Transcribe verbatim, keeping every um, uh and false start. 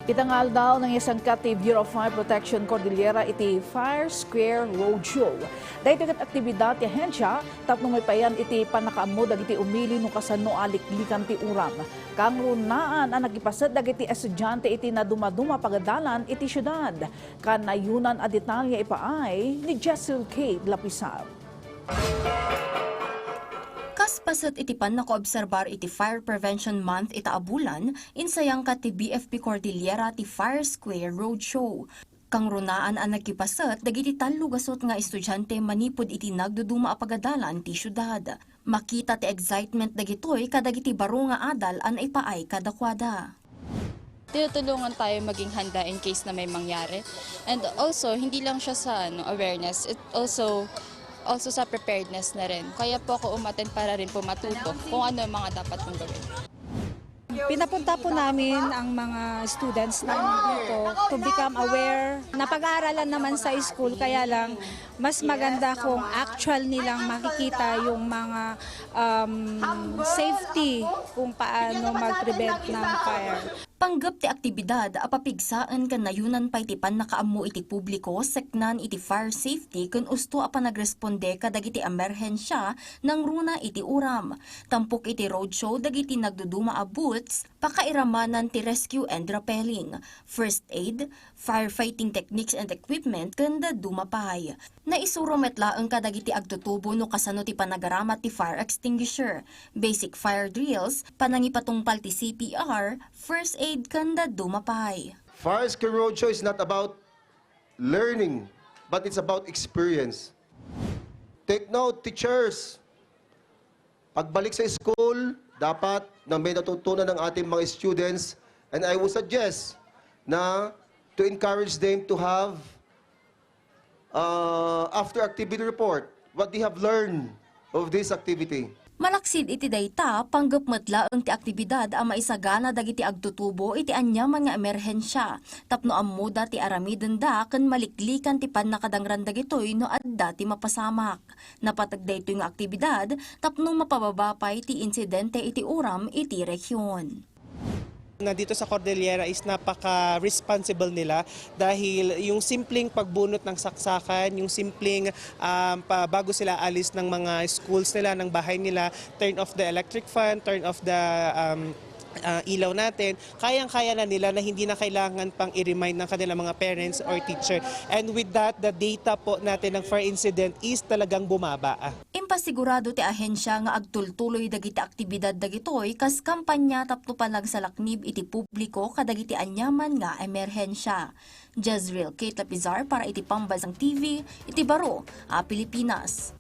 Ita nga aldaw, nangisangka ti Bureau of Fire Protection Cordillera iti Fire Square Roadshow. Daytoy ket aktibidad ti ahensya tapno maipayan iti pannakaammo dagiti umili no kasano a liklikan ti uram. Kangrunaan a nakipaset dagiti estudiante iti nadumaduma a pagadalan iti siudad. Kanayonan a detalye ipaay ni Jessel Kate Lapisar. Kas paset iti pannakaobserbar iti Fire Prevention Month ita a bulan, insayangka ti B F P Cordillera ti Fire Square Roadshow. Kangrunaan a nakipaset dagiti tallo gasut nga estudiante manipud iti nagduduma a pagadalan ti siudad. Makita ti excitement dagitoy kadagiti baro nga adal a naipaay kadakuada. Tinutulungan tayo maging handa in case na may mangyari. And also, hindi lang siya sa, ano, awareness, it also, also sa preparedness na rin. Kaya po ako umattend para rin po matuto kung ano ang mga dapat kong gawin. Pinapunta po namin ang mga students namin dito to become aware. Napag-aaralan naman sa school, kaya lang mas maganda kung actual nilang makikita yung mga, um, safety, kung paano mag-prevent ng fire. Panggep ti aktibidad a papigsaen ken nayonan pay ti pannakaammo iti publiko seknan iti fire safety ken usto a panagresponde kadagiti emerhensia nangruna iti uram. Tampok iti roadshow dagiti nagduduma a booths, pakairamanan ti rescue and rappelling, first aid, firefighting techniques and equipment, ken dadduma pay. Naisuro met laeng kadagiti agtutubo no kasano ti panagaramat ti fire extinguisher, basic fire drills, panangipatungpal ti C P R, first aid, ken dadduma pay. Fire Rescue Roadshow is not about learning, but it's about experience. Take note, teachers, pagbalik sa school, dapat na may natutunan ang ating mga students, and I would suggest na to encourage them to have, uh, after activity report, what they have learned of this activity. Malaksid iti dayta, panggep met laeng ti aktibidad a maisagana dagiti agtutubo iti aniaman nga emerhensia, tapno ammoda ti aramidenda ken maliklikan ti pannakadangran dagitoy no adda ti mapasamak. Napateg daytoy nga aktibidad tapno mapababa pay ti insidente iti uram iti rehiyon. Nandito sa Cordillera is napaka-responsible nila dahil yung simpleng pagbunot ng saksakan, yung simpleng, um, pa, bago sila alis ng mga schools nila, ng bahay nila, turn off the electric fan, turn off the, um, uh, ilaw natin, kayang-kaya na nila na hindi na kailangan pang i-remind ng kanilang mga parents or teacher. And with that, the data po natin ng fire incident is talagang bumaba. Impasigurado ti ahensya nga agtultuloy dagiti aktibidad dagitoy kas kampanya tapno panagsalaknib iti publiko kadagiti aniaman nga emerhensia. Jezreel Kate Lapizar para iti Pambansang T V, iti baro a Pilipinas.